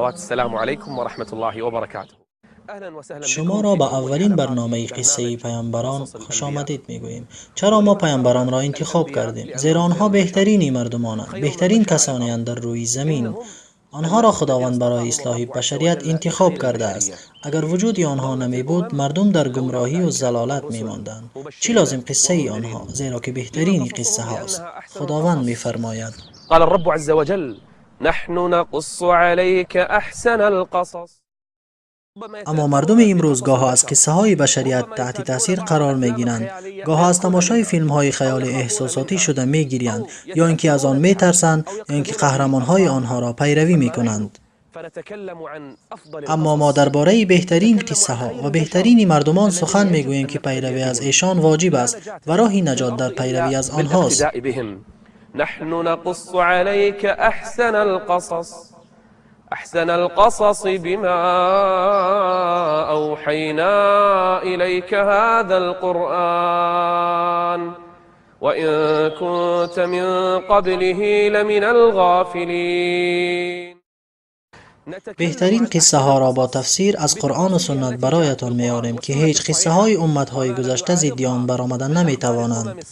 السلام علیکم و رحمت الله و برکاته. شما را به اولین برنامه قصه پیامبران خوش آمدید میگوییم. چرا ما پیامبران را انتخاب کردیم؟ زیرا آنها بهترین مردمانند، بهترین کسانی اند در روی زمین. آنها را خداوند برای اصلاح بشریت انتخاب کرده است. اگر وجود آنها نمی بود، مردم در گمراهی و ضلالت می ماندند. چی لازم قصه آنها؟ زیرا که بهترین قصه هاست. خداوند می فرماید: قال الرب عز وجل: نحن نقص عليك احسن القصص. اما مردم امروز گاه از قصه های بشریت تحت تاثیر قرار می گیرند. گاه از تماشای فیلم های خیال احساساتی شده می گیرند، یا اینکه از آن می ترسند، یا اینکه قهرمان های آنها را پیروی می کنند. اما ما درباره بهترین قصه ها و بهترین مردمان سخن می گوییم که پیروی از ایشان واجب است و راه نجات در پیروی از آنهاست. نحن نقص عليك احسن القصص، احسن القصص بما اوحينا اليك هذا القرآن وإن كنت من قبله لمن الغافلين. بهترین قصه ها را با تفسیر از قرآن و سنت برایتان می آوریم که هیچ قصه های امت های گذشته ضد آن برآمده نمی توانند.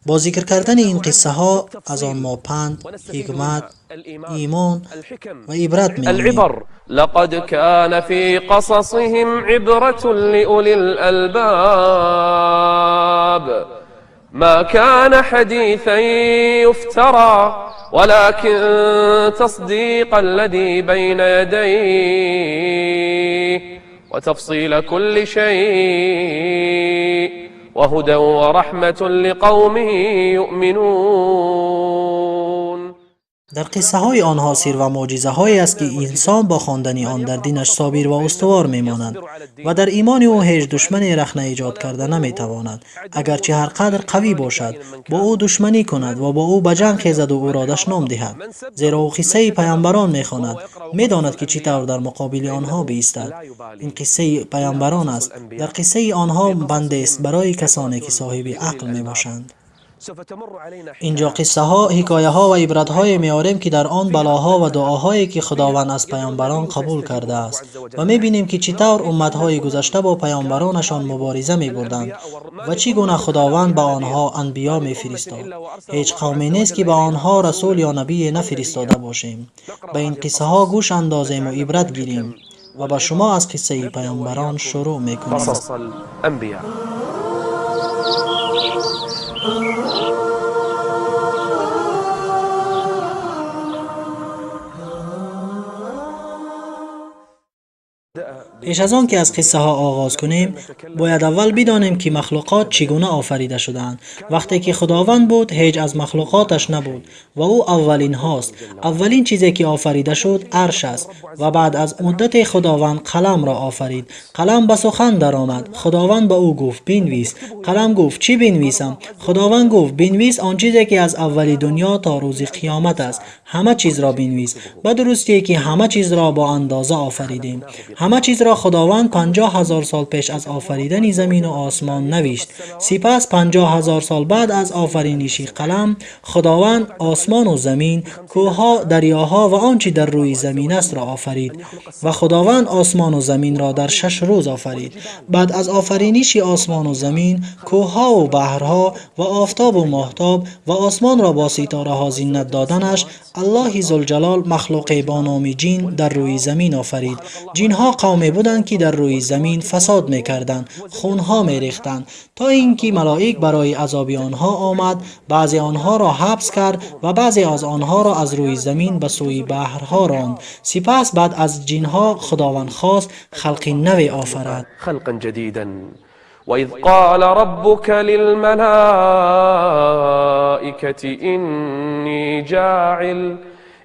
با ذکر کردن این قصه ها از آن ما پند، حکمت، ایمان و عبرت می گیریم. العبر. لقد كان في قصصهم عبرة لأولي الألباب. ما كان حديثا يفترى ولكن تصديق الذي بين يديه وتفصيل كل شيء وهدى ورحمة لقوم يؤمنون. در قصه های آنها سیر و معجزه هایی است که انسان با خواندن آن در دینش صابر و استوار میماند و در ایمان او هیچ دشمن رخنه ایجاد کرده نمیتواند. اگرچه هر قدر قوی باشد، با او دشمنی کند و با او به جنگ خیزد و او را دشنام دهد، زیرا او قصه پیامبران میخواند، میداند که چطور در مقابل آنها بایستد. این قصه پیامبران است. در قصه آنها بنده است برای کسانی که صاحب عقل میباشند. اینجا قصه ها، حکایه ها و عبرت های میاریم که در آن بلاها و دعاهایی که خداوند از پیامبران قبول کرده است و میبینیم که چطور امت های گذشته با پیامبرانشان مبارزه میبردند و چگونه خداوند به آنها انبیا میفرستاد. هیچ قومی نیست که به آنها رسول یا نبی نفرستاده باشیم. به این قصه ها گوش اندازیم و عبرت گیریم و به شما از قصه پیامبران شروع میکنیم. قصص الانبیاء. پیش از آن که از قصه ها آغاز کنیم، باید اول بدانیم که مخلوقات چگونه آفریده شدند. وقتی که خداوند بود، هیچ از مخلوقاتش نبود و او اولین هاست. اولین چیزی که آفریده شد عرش است و بعد از مدت خداوند قلم را آفرید. قلم به سخن درآمد. خداوند به او گفت بنویس. قلم گفت چی بنویسم؟ خداوند گفت بنویس آن چیزی که از اول دنیا تا روز قیامت است، همه چیز را بنویس. به درستی که همه چیز را با اندازه آفریدیم. همه چیز را خداوند 50,000 سال پیش از آفریدن زمین و آسمان نوشت. سپس 50,000 سال بعد از آفرینش قلم، خداوند آسمان و زمین، کوهها، دریاها و آنچه در روی زمین است را آفرید و خداوند آسمان و زمین را در 6 روز آفرید. بعد از آفرینش آسمان و زمین، کوهها و بحرها و آفتاب و ماهتاب و آسمان را با ستاره ها زینت دادنش، الله ذوالجلال مخلوق با نام جین در روی زمین آفرید. جینها قومی بودند که در روی زمین فساد میکردند، خونها میریختند، تا اینکه ملائک برای عذاب آنها آمد، بعضی آنها را حبس کرد و بعضی از آنها را از روی زمین به سوی بحرها راند. سپس بعد از جینها خداوند خواست خلق نوی آفرد. خلقا جدیدا. وإذ قال ربك للملائكة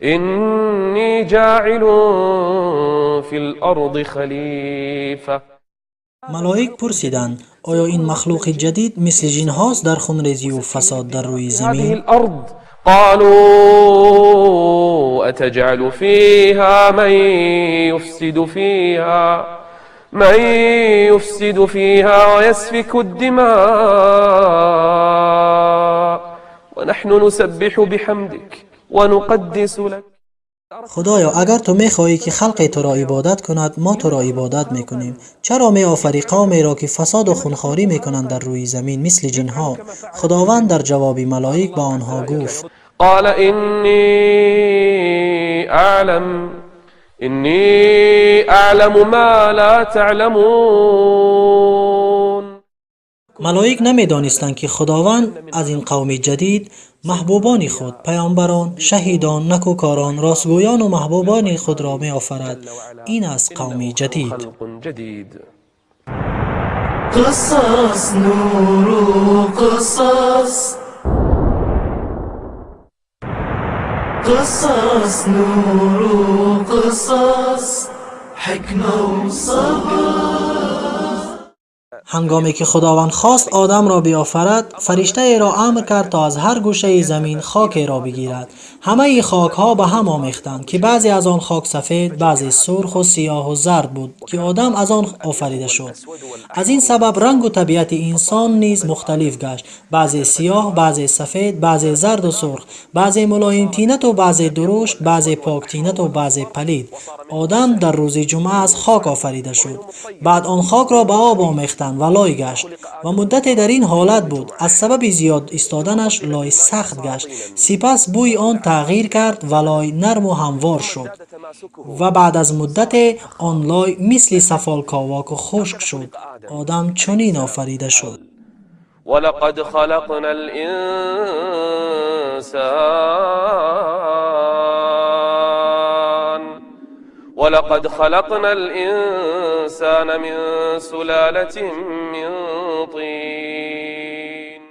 إني جاعل في الأرض خلیفة. ملائک پرسیدند آیا این مخلوق جدید مثل جن هاست در خونریزی و فساد در روی زمین؟ هذه الأرض قالوا أتجعل فيها من يفسد فيها من يفسد فيها ويسفك الدماء ونحن نسبح بحمدك ونقدس لك. Худоё, агар ту мехоҳӣ ки халқе туро ибодат кунад, мо туро ибодат мекунем. Чаро меофарӣ қавмеро ки фасоду хунхорӣ мекунанд дар рӯи замин мисли ҷинҳо? Худованд дар ҷавоби малоик ба онҳо гуфт: قال إني أعلم ما لا تعلمون. Малоик намедонистанд ки Худованд аз ин қавми ҷадид маҳбубони худ, паёмбарон, шаҳидон, накӯкорон, ростгӯёну маҳбубони худро меофарад. Ин аст қавми ҷадид. خلق جديد. قصص نور قصص قصص نور قصص حكمة وصبر. Ҳангоме ки Худованд хост Одамро биофарад, фариштаеро амр кард то аз ҳар гӯшаи замин хокеро бигирад. Ҳамаи хокҳо ба ҳам омехтанд, ки баъзе аз он хок сафед, баъзе сурху сиёҳу зард буд, ки Одам аз он офарида шуд. Аз ин сабаб рангу табиати инсон низ мухталиф гашт. Баъзе сиёҳ, баъзе сафед, баъзе зарду сурх, баъзе мулоимтинату баъзе дурушт, баъзе поктинату баъзе палид. Одам дар рӯзи ҷумъа аз хок офарида шуд. Баъд он хокро ба об омехтанд ва лой гашт ва муддате дар ин ҳолат буд. Аз сабаби зиёд истоданаш лой сахт гашт. Сипас бӯи он тағйир кард ва лой нарму ҳамвор шуд ва баъд аз муддате он лой мисли сафолковоку хушк шуд. Одам чунин офарида шуд. ولقد خلقنا الإنسان ولقد خلقنا الإنسان من سلالة من طين.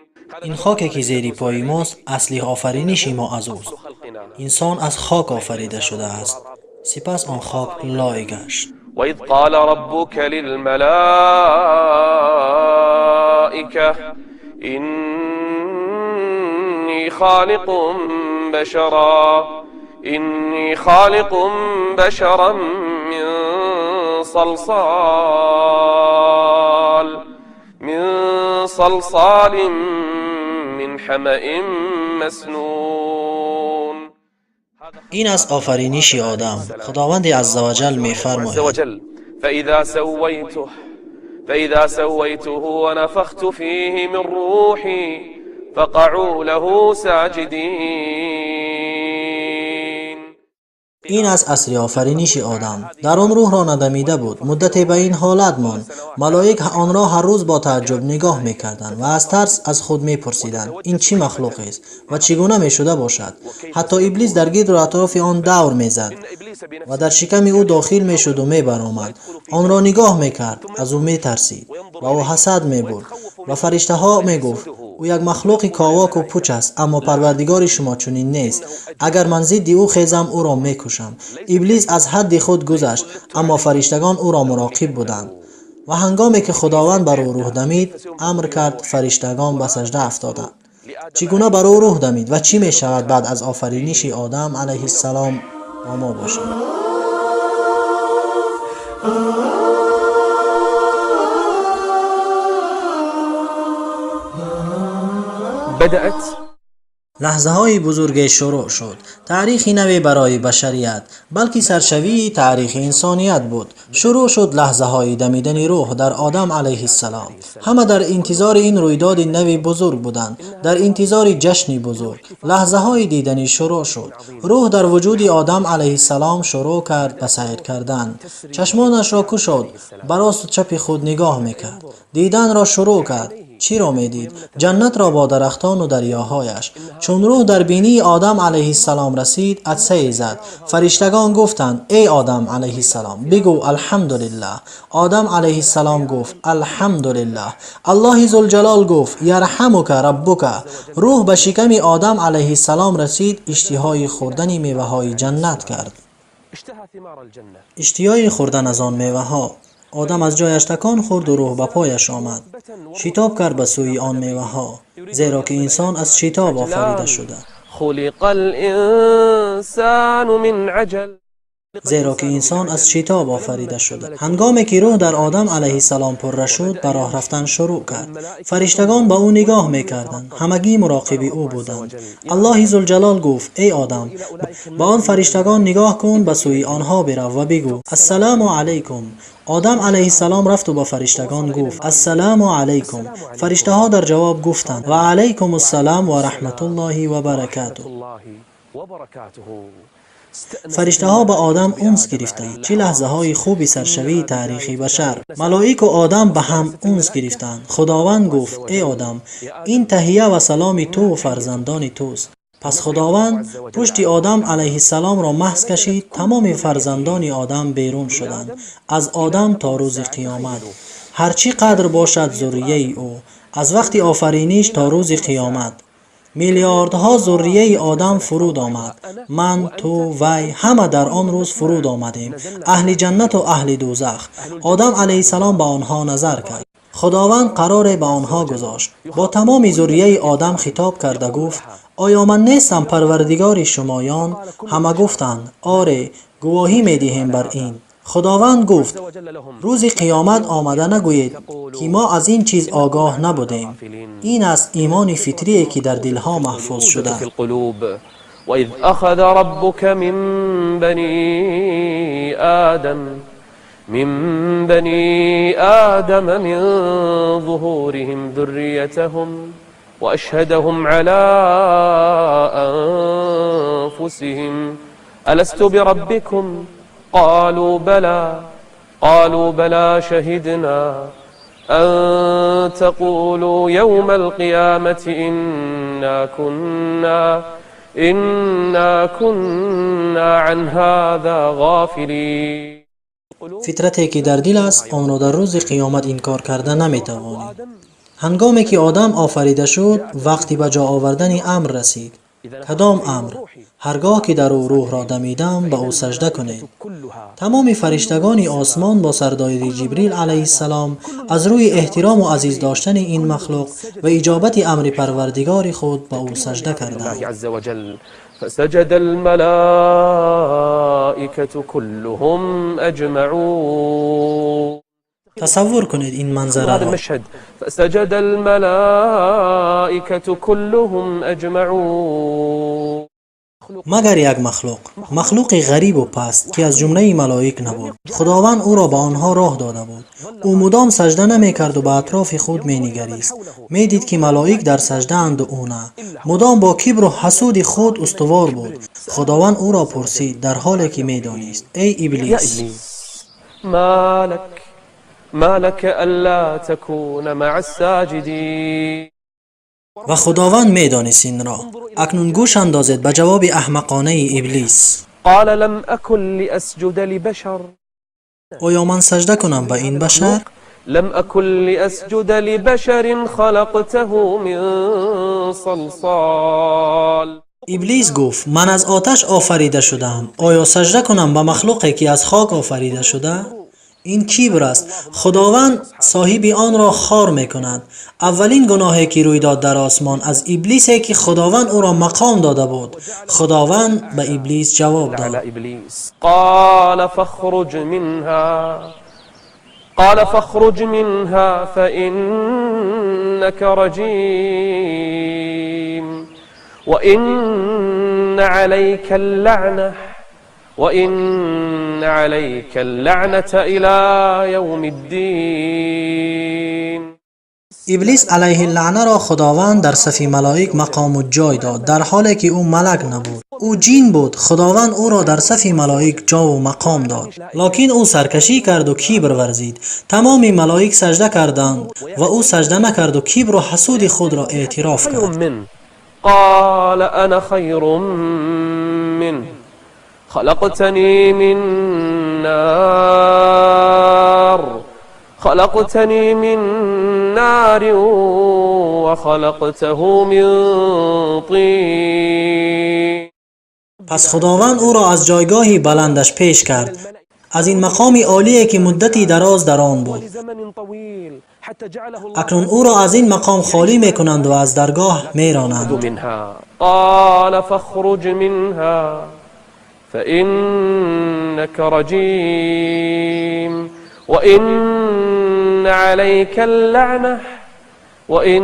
Ин хоке ки зери пои мост, асли офариниши мо аз ӯст. Инсон аз хок офарида шудааст. Сипас он хок лой гашт. وإذ قال ربك للملائكة إني خالق بشرا إني خالق بشرا من صلصال من حمأ مسنون. Ин аст офариниши Одам. Худованди аззаваҷал عز мефармояд: وجل فإذا سويته ونفخت فيه من روحي فقعوا له ساجدين. Ин аст асри офариниши Одам. Дар он рӯҳро надамида буд. Муддате ба ин ҳолат монд. Малоик онро ҳар рӯз бо тааҷҷуб нигоҳ мекарданд ва аз тарс аз худ мепурсиданд: ин чӣ махлуқест ва чӣ гуна мешуда бошад? Ҳатто Иблис дар гирду атрофи он давр мезад ва дар шиками ӯ дохил мешуду мебаромад. Онро нигоҳ мекард, аз ӯ метарсид ва ӯ ҳасад мебурд. Ба фариштаҳо мегуфт: ӯ як махлуқи ковоку пуч аст, аммо парвардигори шумо чунин нест. Агар ман зидди ӯ хезам, ӯро мекушам. Иблис аз ҳадди худ гузашт, аммо фариштагон ӯро муроқиб буданд. Ва ҳангоме ки Худованд бар ӯ рӯҳ дамид, амр кард фариштагон ба сажда афтоданд. Чӣ гуна бар ӯ рӯҳ дамид ва чӣ мешавад баъд аз офариниши Одам алайҳиссалом бо мо бошад? بدأت Лаҳзаҳои бузурге шурӯъ шуд. Таърихи наве барои башарият, балки саршавии таърихи инсоният буд. Шурӯъ шуд лаҳзаҳои дамидани рӯҳ дар Одам алайҳиссалом. Ҳама дар интизори ин рӯйдоди нави бузург буданд, дар интизори ҷашни бузург. Лаҳзаҳои диданӣ шурӯъ шуд. Рӯҳ дар вуҷуди Одам алайҳиссалом шурӯъ кард ба сайр кардан. Чашмонашро кушод, ба росту чапи худ нигоҳ мекард. Диданро шурӯъ кард. Чиро медид? Ҷаннатро бо дарахтону дарёҳояш. Чун рӯҳ дар бинии Одам алайҳиссалом расид, атсае зад. Фариштагон гуфтанд: эй Одам алайҳиссалом, бигӯ алҳамдулиллаҳ. Одам алайҳиссалом гуфт: алҳамдулиллаҳ. Аллоҳи зулҷалол гуфт: ярҳамука раббука. Рӯҳ ба шиками Одам алайҳиссалом расид, иштиҳои хӯрдани меваҳои ҷаннат кард. اشتهى ثمار الجنة. Иштиҳои хӯрдан аз он меваҳо. Одам аз ҷояш такон хӯрду рӯҳ ба пояш омад. Шитоб кард ба сӯи он меваҳо, зеро ки инсон аз шитоб офарида шуда. خلق الإنسان من عجل. Зеро ки инсон аз шитоб офарида шуда. Ҳангоме ки рӯҳ дар Одам алайҳиссалом пурра шуд, ба роҳ рафтан шурӯъ кард. Фариштагон ба ӯ нигоҳ мекарданд, ҳамагӣ муроқиби ӯ буданд. Аллоҳи Зулҷалол гуфт: эй Одам, ба он фариштагон нигоҳ кун, ба сӯи онҳо бирав ва бигӯ: Ассалому алайкум. Одам алайҳиссалом рафту ба фариштагон гуфт: Ассалому алайкум. Фариштаҳо дар ҷавоб гуфтанд: Ва алайкум ассалом ва раҳматуллоҳи ва баракатуҳ. Фариштаҳо ба Одам унс гирифтанд. Чӣ лаҳзаҳои хуби саршавии таърихи башар! Малоику Одам ба ҳам унс гирифтанд. Худованд гуфт: эй Одам, ин таҳия ва саломи ту ва фарзандони туст. Пас Худованд пушти Одам алайҳиссаломро маҳз кашид. Тамоми фарзандони Одам берун шуданд, аз Одам то рӯзи қиёмат. Ҳар чӣ қадр бошад зуррияи ӯ, аз вақти офариниш то рӯзи қиёмат. Миллиардҳо зуррияи Одам фуруд омад. Ман, ту, вай ҳама дар он рӯз фуруд омадем, аҳли ҷаннату аҳли дӯзах. Одам алайҳиссалом ба онҳо назар кард. Худованд қароре ба онҳо гузошт. Бо тамоми зуррияи Одам хитоб карда гуфт: оё ман нестам парвардигори шумоён? Ҳама гуфтанд: оре, гувоҳӣ медиҳем бар ин. Худованд гуфт: рӯзи қиёмат омада нагӯед, ки мо аз ин чиз огоҳ набудем. Ин аст имони фитрие, ки дар дилҳо маҳфуз шуда. وإذ أخذ ربك من بني آدم من ظهورهم ذريتهم وأشهدهم على أنفسهم ألست بربكم قالوا بلى قالوا بلى شهدنا أن تقولوا يوم القيامة إنا كنا عن هذا غافلين. Фитрате ки дар дил аст, онро дар рӯзи қиёмат инкор карда наметавонӣ. Ҳангоме ки Одам офарида шуд, вақти ба ҷо овардани амр расид. Кадом амр? Ҳаргоҳ ки дар ӯ рӯҳро дамидам, ба ӯ сажда кунед. Тамоми фариштагони осмон бо сардории Ҷибрил алайҳиссалом аз рӯи эҳтирому азиз доштани ин махлуқ ва иҷобати амри парвардигори худ ба ӯ сажда карданд. فسجد الملائكة كلهم أجمعون. Тасаввур кунед ин манзараро. المشهد فسجد الملائكة كلهم أجمعون. Магар як махлуқ, махлуқи ғарибу паст, ки аз ҷумлаи малоик набуд. Худованд ӯро ба онҳо роҳ дода буд. Ӯ мудом сажда намекарду ба атрофи худ менигарист. Медид, ки малоик дар саждаанду ӯ на. Мудом бо кибру ҳасуди худ устувор буд. Худованд ӯро пурсид, дар ҳоле ки медонист: эй Иблис, ما لك ألا تكون مع الساجدين. Ва Худованд медонист инро. Акнун гӯш андозед ба ҷавоби аҳмақонаи Иблис. قال لم أكن لأسجد لبشر. Оё ман сажда кунам ба ин башар? لم أكن لأسجد لبشر خلقته من صلصال. Иблис гуфт: ман аз оташ офарида шудаам, оё сажда кунам ба махлуқе, ки аз хок офарида шуда? Ин кибр аст. Худованд соҳиби онро хор мекунад. Аввалин гуноҳе, ки рӯй дод дар осмон, аз иблисе, ки Худованд ӯро мақом дода буд. Худованд ба Иблис ҷавоб дод. على إبليس قال فاخرج منها قال فاخرج منها فإنك رجيم وإن عليك اللعنة وإن عليك اللعنة إلى يوم الدين. Иблис алайҳи лаънаро Худованд дар сафи малоик мақому ҷой дод, дар ҳоле ки ӯ малак набуд, ӯ ҷин буд. Худованд ӯро дар сафи малоик ҷову мақом дод, локин ӯ саркашӣ карду кибр варзид. Тамоми малоик сажда карданд ва ӯ сажда накарду кибру ҳасуди худро эътироф кард. منه قال أنا خير منه خلقتني من نار خلقتني من نار وخلقته من طين. Пас Худованд ӯро аз ҷойгоҳи баландаш пеш кард, аз ин мақоми олие, ки муддати дароз дар он буд. لزمن طويل حتى جعله الله Акнун ӯро аз ин мақом холӣ мекунанд ва аз даргоҳ меронанд. منها قال فاخرج منها فإنك رجيم وإن عليك اللعنة وإن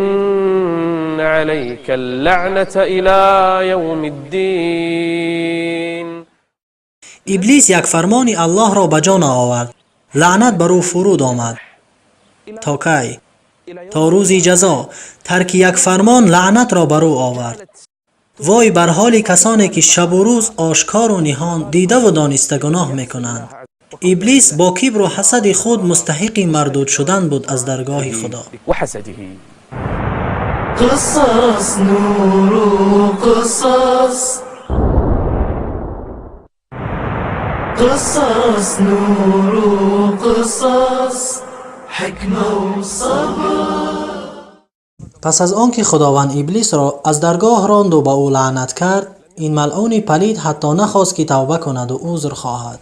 عليك اللعنة إلى يوم الدين. Иблис як фармони Аллоҳро ба ҷо наовард. Лаънат бар ӯ фуруд омад. То кай? То рӯзи ҷазо. Тарки як фармон лаънатро бар ӯ овард. Вой бар ҳоли касоне ки шабу рӯз ошкору ниҳон дидаву дониста гуноҳ мекунанд. Иблис бо кибру ҳасади худ мустаҳиқи мардуд шудан буд аз даргоҳи Худо. وحسده. قصص نور قصص قصص نور قصص حكمة وصبر. Пас аз он ки Худованд Иблисро аз даргоҳ ронду ба ӯ лаънат кард, ин малъуни палид ҳатто нахост ки тавба кунаду узр хоҳад.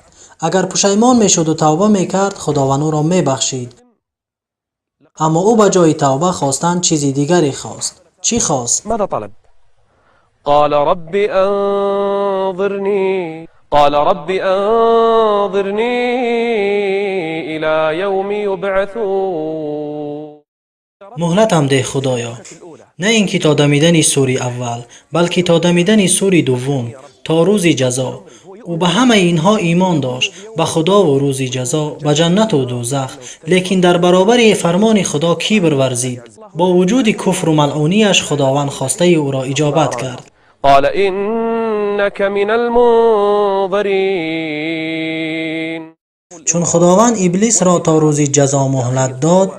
Агар пушаймон мешуду тавба мекард, Худованд ӯро мебахшид. Аммо ӯ ба ҷои тавба хостан чизи дигаре хост. Чӣ хост? ماذا طلب؟ قال رب أنظرني قال رب أنظرني إلى يوم يبعثون. Муҳлатам деҳ, Худоё, на ин ки то дамидани сури аввал, балки то дамидани сури дуввум, то рӯзи ҷазо. Ӯ ба ҳамаи инҳо имон дошт, ба Худову рӯзи ҷазо, ба ҷаннату дӯзах, лекин дар баробари фармони Худо кибр варзид. Бо вуҷуди куфру малъунияш Худованд хостаи ӯро иҷобат кард. قال إنك من المنظرين. Чун Худованд Иблисро то рӯзи ҷазо муҳлат дод,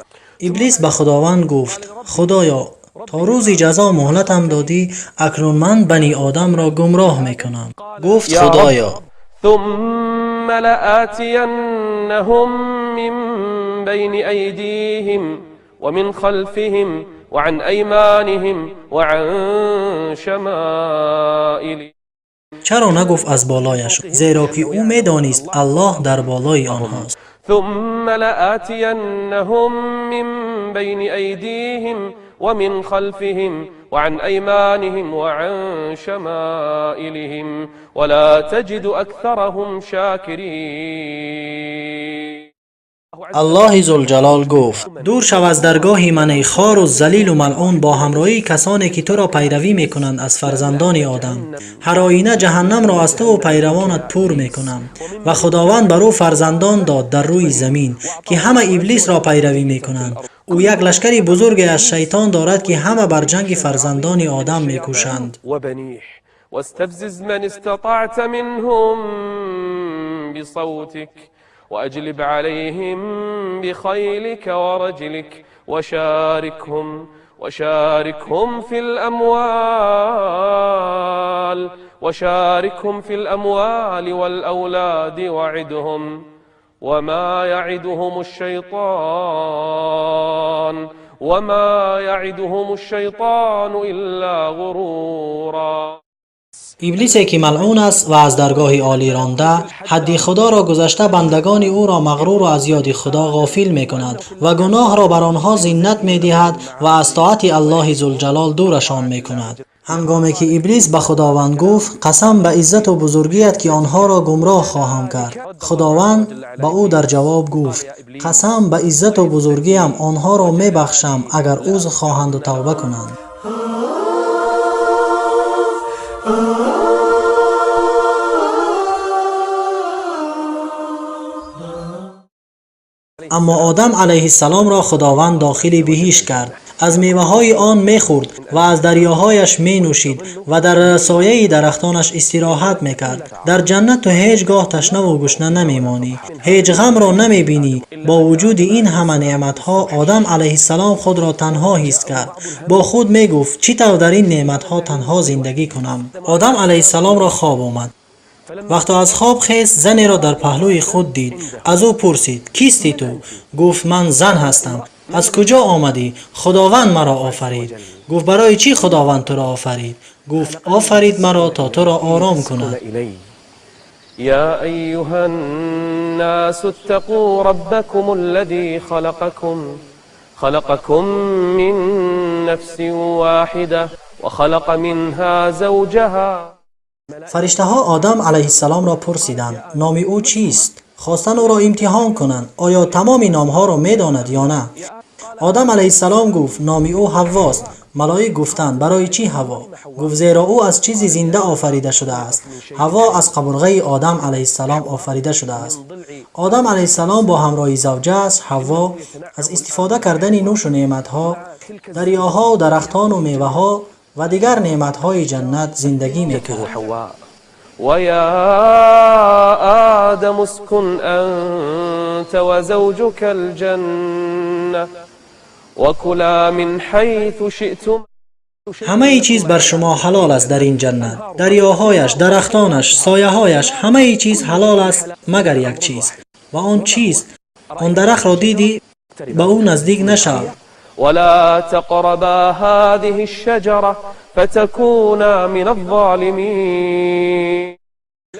Иблис ба Худованд гуфт: Худоё, то рӯзи ҷазо муҳлатам додӣ, акнун ман бани одамро гумроҳ мекунам. Гуфт: يا رب Худоё, ثم لآتينهم من بين أيديهم ومن خلفهم وعن أيمانهم وعن شمائلهم. Чаро нагуфт аз болояш? Зеро ки ӯ медонист, Аллоҳ дар болои онҳост. ثم لآتينهم من بين أيديهم ومن خلفهم وعن أيمانهم وعن شمائلهم ولا تجد أكثرهم شاكرين. Аллоҳи Зулҷалол гуфт: дур шав аз даргоҳи ман, эй хору залилу малъун, бо ҳамроҳии касоне ки туро пайравӣ мекунанд аз фарзандони одам. Ҳар оина ҷаҳаннамро аз туву пайравонат пур мекунам. Ва Худованд бар ӯ фарзандон дод дар рӯи замин, ки ҳама Иблисро пайравӣ мекунанд. Ӯ як лашкари бузурге аз шайтон дорад, ки ҳама бар ҷанги фарзандони одам мекӯшанд. وبنيه واستفزز من استطعت منهم بصوتك وأجلب عليهم بخيلك ورجلك وشاركهم في الأموال والأولاد وعدهم وما يعدهم الشيطان وما يعدهم الشيطان إلا غرورا. Иблисе ки малъун аст ва аз даргоҳи олӣ ронда, ҳадди Худоро гузашта, бандагони ӯро мағруру аз ёди Худо ғофил мекунад ва гуноҳро бар онҳо зиннат медиҳад ва аз тоати Аллоҳи Зулҷалол дурашон мекунад. Ҳангоме ки Иблис ба Худованд гуфт: қасам ба иззату бузургият, ки онҳоро гумроҳ хоҳам кард, Худованд ба ӯ дар ҷавоб гуфт: қасам ба иззату бузургиям, онҳоро мебахшам, агар узр хоҳанду тавба кунанд. Аммо Одам алайҳиссаломро Худованд дохили биҳишт кард, аз меваҳои он мехӯрд ва аз дарёҳояш менӯшид ва дар сояи дарахтонаш истироҳат мекард. Дар ҷаннат ту ҳеҷ гоҳ ташнаву гушна намемонӣ, ҳеҷ ғамро намебинӣ. Бо вуҷуди ин ҳама неъматҳо Одам алайҳиссалом худро танҳо ҳис кард. Бо худ мегуфт: чӣ тавр дар ин неъматҳо танҳо зиндагӣ кунам? Одам алайҳиссаломро хоб омад. Вақто аз хоб хест, занеро дар паҳлӯи худ дид. Аз ӯ пурсид: кисти ту? Гуфт: ман зан ҳастам. Аз куҷо омадӣ? Худованд маро офарид. Гуфт: барои чӣ Худованд туро офарид? Гуфт: офарид маро то туро ором кунад. يا أيها الناس اتقوا ربكم الذي خلقكم من نفس واحدة وخلق منها زوجها. Фариштаҳо Одам алайҳиссаломро пурсиданд, номи ӯ чист? Хостанд ӯро имтиҳон кунанд, оё тамоми номҳоро медонад ё на. Одам алайҳиссалом гуфт, номи ӯ Ҳаввост. Малоик гуфтанд, барои чӣ Ҳавво? Гуфт, зеро ӯ аз чизи зинда офарида шудааст. Ҳавво аз қабурғаи Одам алайҳиссалом офарида шудааст. Одам алайҳиссалом бо ҳамроҳи завҷааш Ҳавво аз истифода кардани нӯшу неъматҳо, дарёҳо, дарахтону меваҳо ва дигар неъматҳои ҷаннат зиндагӣ мекард. ويا آدم اسكن أنت وزوجك الجنة وكلا من حيث شئتم. Ҳамаи чиз бар шумо ҳалол аст дар ин ҷаннат, дарёҳояш, дарахтонаш, сояҳояш, ҳамаи чиз ҳалол аст, магар як чиз. Ва он чист? Он дарахтро дидӣ? Ба ӯ наздик нашав. ولا تقربا هذه الشجرة فتكونا من الظالمين.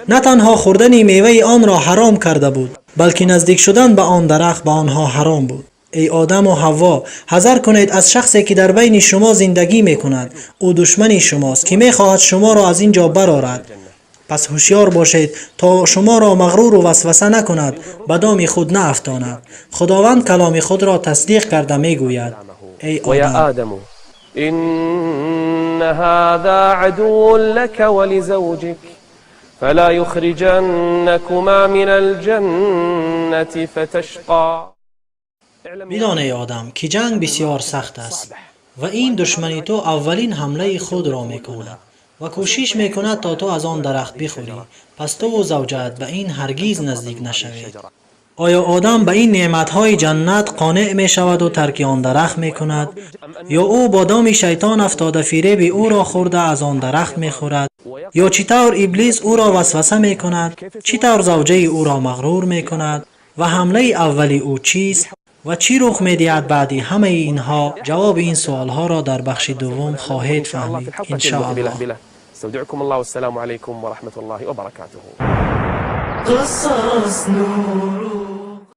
На танҳо хӯрдани меваи онро ҳаром карда буд, балки наздик шудан ба он дарахт ба онҳо ҳаром буд. Эй Одаму Ҳавво, ҳазар кунед аз шахсе, ки дар байни шумо зиндагӣ мекунад. Ӯ душмани шумост, ки мехоҳад шуморо аз ин ҷо барорад. Пас ҳушёр бошед, то шуморо мағруру васваса накунад, ба доми худ наафтонад. Худованд каломи худро тасдиқ карда мегӯяд: эй ويا Одам, آدم إن هذا عدو لك ولزوجك فلا يخرجنكما من الجنة فتشقى. Бидон, эй Одам, ки ҷанг бисёр сахт аст ва ин душмани ту аввалин ҳамлаи худро мекунад ва кӯшиш мекунад, то ту аз он дарахт бихӯрӣ. Пас туву завҷаат ба ин ҳаргиз наздик нашавед. Оё Одам ба ин неъматҳои ҷаннат қонеъ мешаваду тарки он дарахт мекунад, ё ӯ бо доми шайтон афтода, фиреби ӯро хӯрда, аз он дарахт мехӯрад? Ё чӣ тавр Иблис ӯро васваса мекунад, чӣ тавр завҷаи ӯро мағрур мекунад ва ҳамлаи аввали ӯ чист ва чӣ рух медиҳад баъди ҳамаи инҳо? Ҷавоби ин суолҳоро дар бахши дуввум хоҳед фаҳмид, иншоаллоҳ. استودعكم الله والسلام عليكم ورحمة الله وبركاته. قصص نور.